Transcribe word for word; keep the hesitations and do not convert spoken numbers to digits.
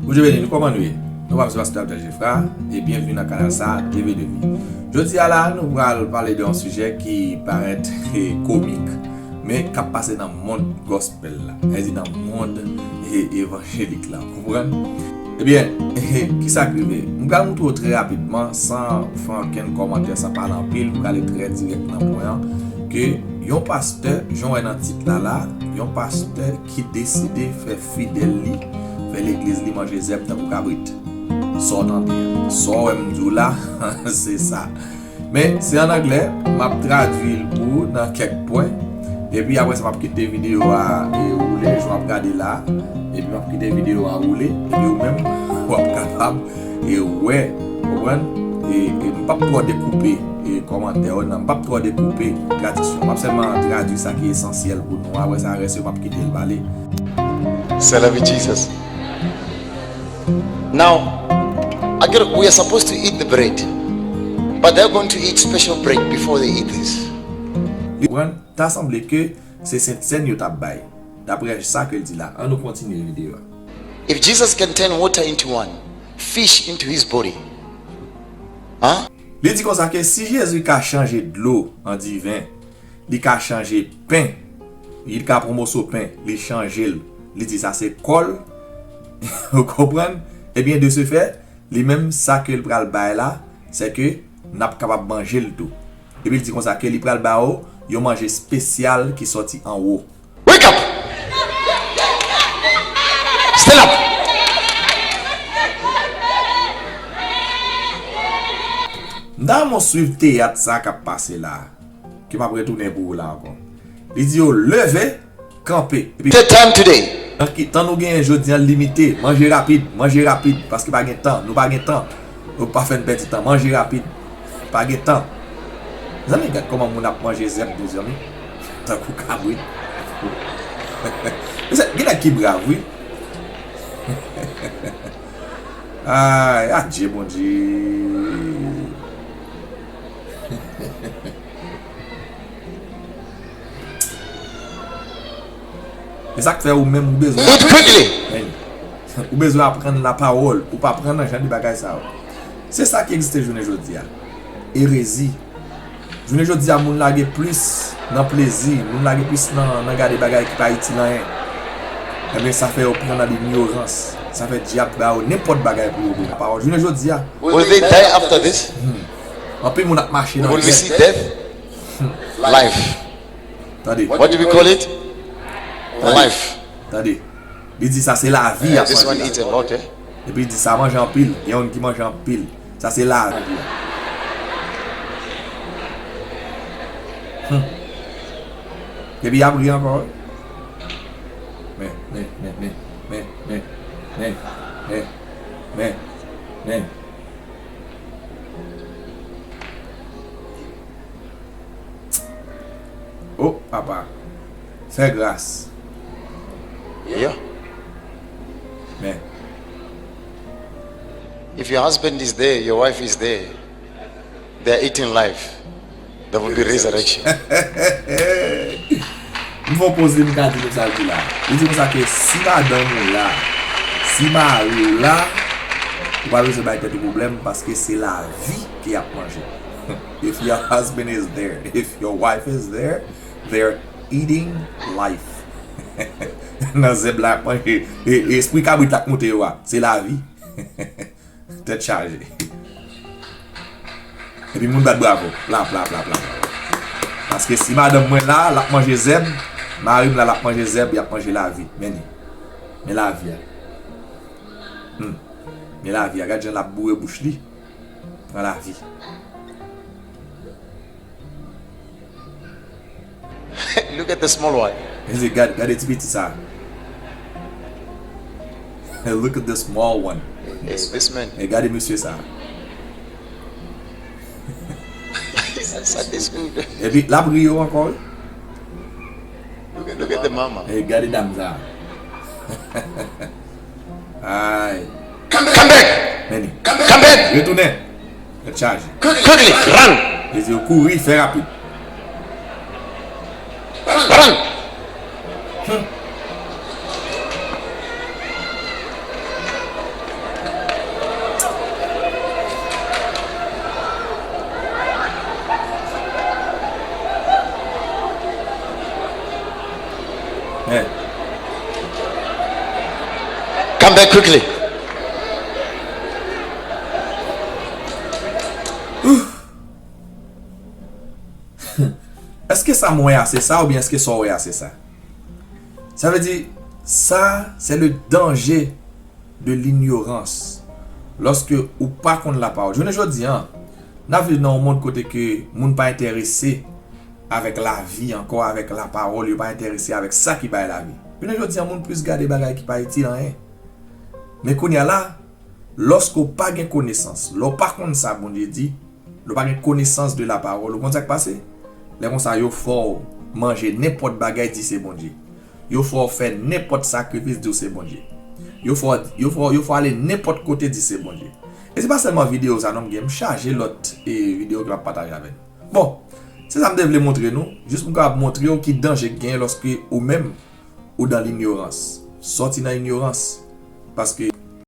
Bondye beni nou, kòman nou ye? Non pa m se Pastè Abdel Geffrard, e byenveni nan kanal sa, T V de Vie. Jodi a la, nou pral pale de yon sijè ki parèt, eh, komik, men k ap pase nan mond gospel la, sa vle di nan mond, eh, evanjelik la, w konprann? Ebyen, eh, kisa k rive? M pral montre w trè rapidman, san fè okenn kòmantè, san pale anpil, m prale trè dirèk nan pwen an, ke yon pastè, jan w wè nan tit la la, yon pastè ki deside fè fidèl li, fè legliz li manje zèb tankou kabrit. Sa w tande a. Sa w wè m di w la, se sa. Men, se an anglè, m ap tradui l pou ou nan kèk pwen. Epi apre sa, m ap kite videyo a, e, woule, jan w ap gade la. Epi m ap kite videyo a woule. Epi ou menm, w ap kapab, e, wè, konprann? E, e m p ap twò dekoupe, e, kòmantè yo, non, m p ap twò dekoupe tradiksyon. M ap sèlman tradui sa ki esansyèl pou nou. Apre sa, rès yo, m ap kite l pale. Say, "Love you, Jesus." Now, I get, we are supposed to eat the bread, but they're going to eat special bread before they eat this. Li pran, ta sanble ke se Sentsèn yo t ap bay, daprè sa ke l di la. Ann nou kontinye videyo a. If Jesus can turn water into wine, fish into his body, huh? Li di konsa ke si Jezi ka chanje dlo an diven, li ka chanje pen, li ka pran moso pen, li chanje l, li di sa se kò l, ou konprann? Ebyen, de ce fait, li menm, sa ke l pral bay la, se ke n ap kapab manje l tou. Epi l di konsa ke li pral ba yo yon manje espesyal ki sòti anwo. Wake up! Stand up! M ta renmen w swiv teyat sa k ap pase la, ke m ap retounen pou ou la ankò. Li di yo, "Leve, kanpe." Epi, the time today. Tan ki, tan nou genyen jodi a limite, manje rapid, manje rapid, paske pa gen tan, nou pa gen tan. Ou pa fè n pèdi tan, manje rapid, pa gen tan. Zanmi, gad kòman moun ap manje zèb, mezanmi. Tankou kabrit. Mezanmi, gen nèg ki brav, wi. Ay, adje, Bondye. Se sa k fè ou menm ou bezwen. Eat quickly. Ou bezwen aprann lapawòl. Ou pa pran nan jan de bagay sa yo. Se sa ki egziste jounen jodi a. Erezi. Jounen jodi a, moun lage plis nan plezi, moun lage plis nan, nan gade bagay ki pa itil anyen. Ebyen, sa fè yo pran nan linyorans. Sa fè dyab ba yo nenpòt bagay pou yo bwè. Lapawòl. Jounen jodi a. Will they die after this? Hmm. Anpil moun ap mache nan. Will we see death? Hmm. Life. Tande. What do we call it? Tande. Life. Tande. Li di sa se lavi y ap manje la. This one eats a lot, eh? Epi li di sa manje anpil. Gen youn ki manje anpil. Sa se lavi a. Hmm. Epi y ap ri ankò. Men, men, men, men. Oh, papa. Fè gras. Yeah. Men. If your husband is there, your wife is there, they're eating life. There will be resurrection. M fè yon poze, m ka di nou sa l di la. Li di konsa ke si madanm ou la, si mari w la, ou pa bezwen bay tèt ou pwoblèm paske se lavi ke y ap manje. If your husband is there, if your wife is there, they're eating life. Nan zèb la, y ap manje. E, e espri kabrit la k monte yo a, se lavi. Tèt chaje. Epi moun bat bravo. Pla, pla, pla, pla. Paske si madanm mwen la, l ap manje zèb, mari m la, l ap manje zèb, y ap manje lavi. Men li. Men lavi a. Hmm. Men lavi a. Gad jan l ap boure bouch li. Pran lavi. Look at the small one. Li di, gad, gade ti piti sa. Look at the small one. Hey, this man. E gade mesye sa. Sa, sa this good. Epi, l ap ri yo ankò, wi. Look at, look at the mama. E gade dam sa. Ay. Come back! Men li. Come back! Retounen. Tèt chaje. Quickly, run! Li di yo kouri, fè rapid. Run! Hmm. Come back quickly. Èske sa m wè a se sa oubyen èske sa w wè a se sa? Sa vle di, sa, c'est le danger de l'ignorance. Lòske ou pa konn lapawòl. Jounen jodi a, n ap viv nan yon mond kote ke moun pa enterese avèk lavi ankò, avèk lapawòl, yo pa enterese avèk sa ki bay lavi. Jounen jodi a, moun plis gade bagay ki pa itil anyen. Men kounye a la, lòske w pa gen konesans, lè w pa konn sa Bondye di, lè w pa gen konesans de lapawòl, ou konn sa k pase? Lè konsa, yo fè w manje nenpòt bagay, di se Bondye. Yo fè w fè nenpòt sakrifis, di w se Bondye. Yo fè w, yo fè w, yo fè w ale nenpòt kote, di se Bondye. E se pa sèlman videyo sa non m gen, m chaje lòt e videyo ke m ap pataje avè nou. Bon, se sa m te vle montre nou, jis pou m kapab montre w ki danje k genyen lòske ou menm ou dan linyorans. Sòti nan inyorans. Paske